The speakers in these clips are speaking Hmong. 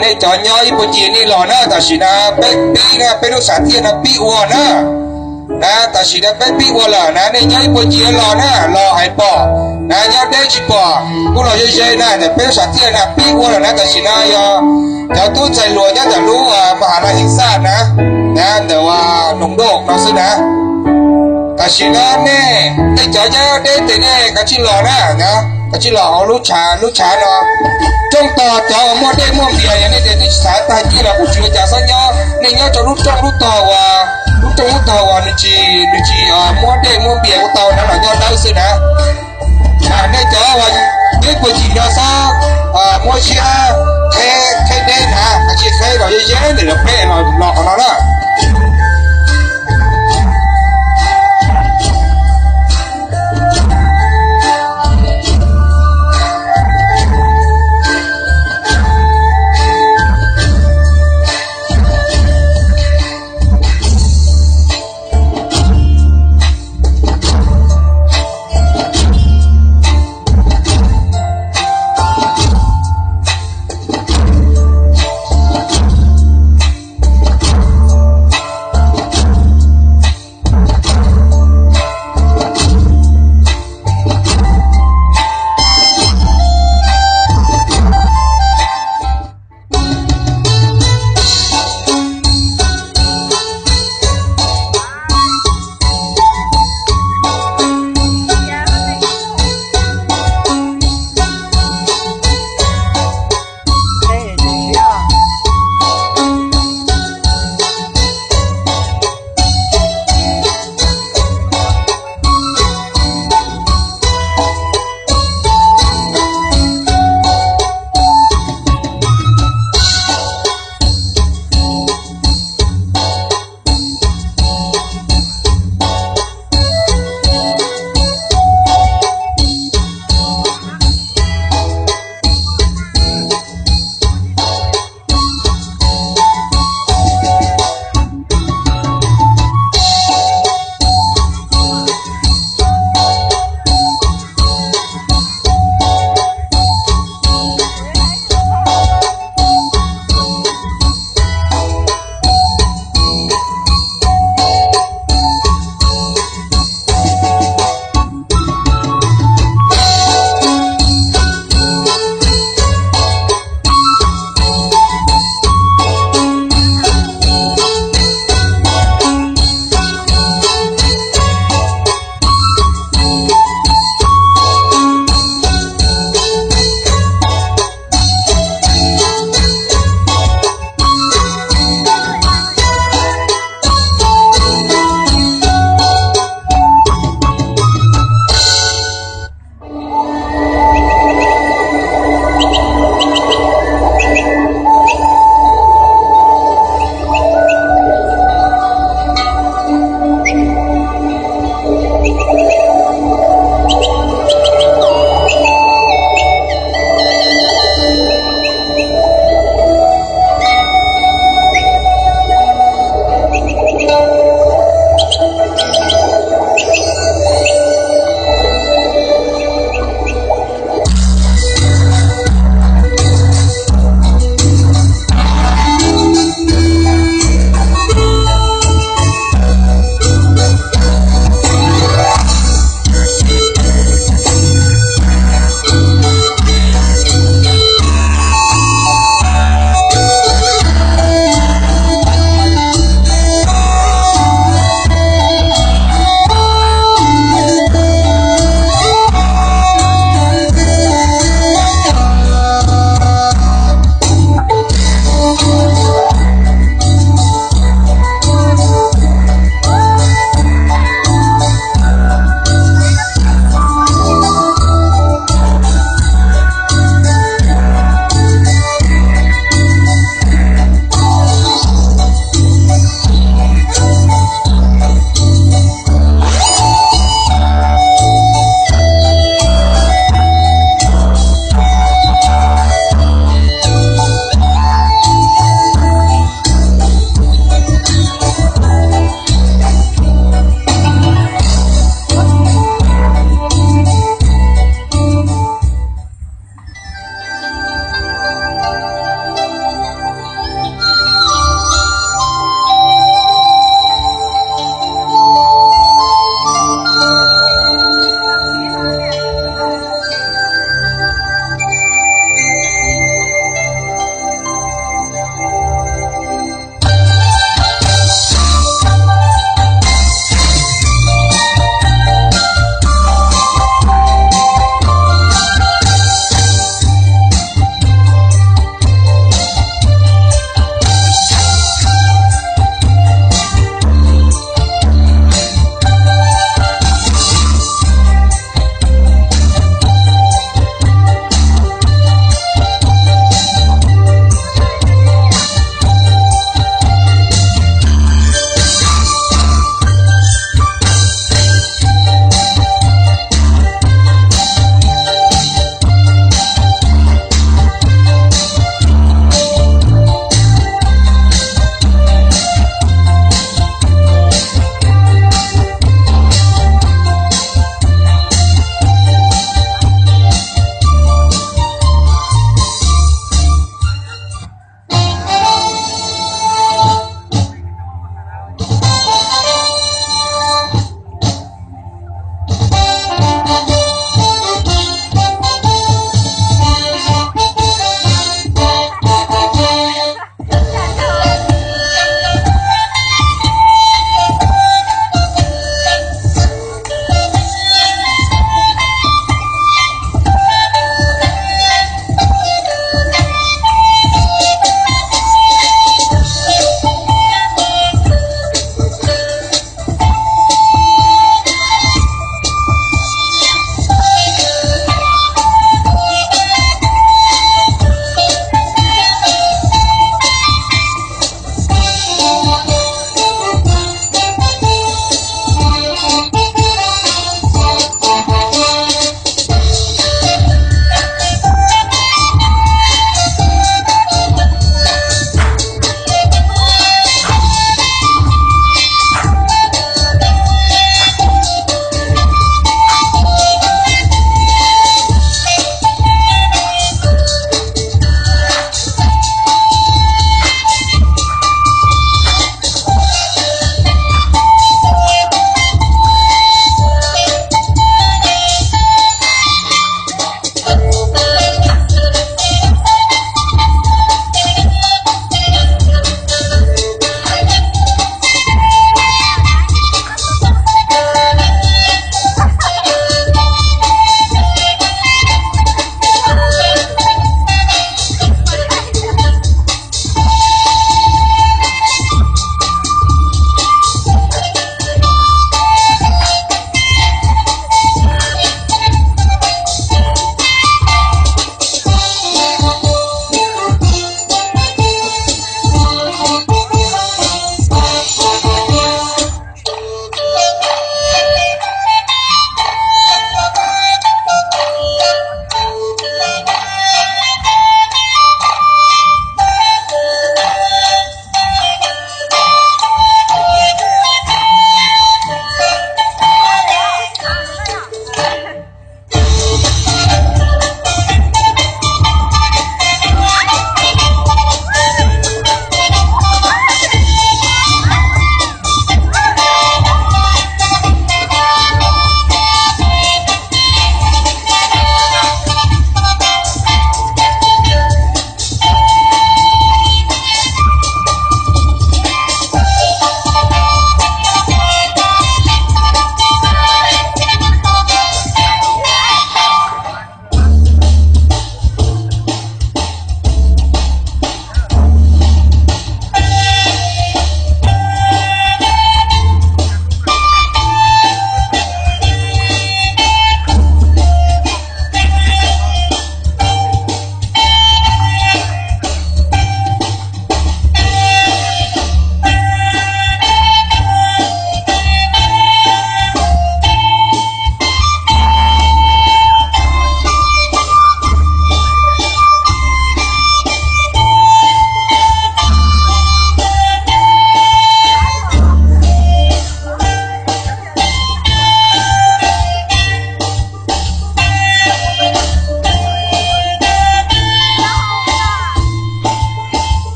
Nej cov nyob ib puag ncig nej los na, tam sim no peb pib na, peb lub sam thiaj no pib ua na. Na, tam sim no peb pib ua lawm na, nej nyob ib puag ncig los na, los hais pom na, nyob deb tsis pom, kuj los ze ze na, ntawm peb lub sam thiaj na pib ua lawm na, tam sim no yog cov tub ntxhais hluas nyob ntawm lub ma has las his xaj na, na ntawm noog doj no xwb na. Tam sim no nej, nej cov nyob deb tes nej kav tsij los na, kav tsij los hauv lub tshav, lub tshav no. Rooj tog cov uas muaj dej muaj npias, yog nej tias nej tsis xav tag kis los kuj tsis ua cas, xob nyob, nej nyob rau lub rooj lub tog uas, lub rooj lub tog uas nws tsis, nws tsis muaj dej muaj npias kuj tau na, los nyob dawb xwb na. Nej cov uas nyob puag ncig no xob muab siab qheb, qheb deb na, kav tsij qheb los ze ze ntawm peb los, los qhov no na.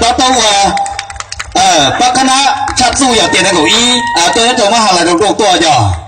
Pab tau ua, pab qhab nab tshaj txuj yog tias nees nkaum ib, tuaj nyob rau Mab Ha Lais Rau Dluj tuaj yog.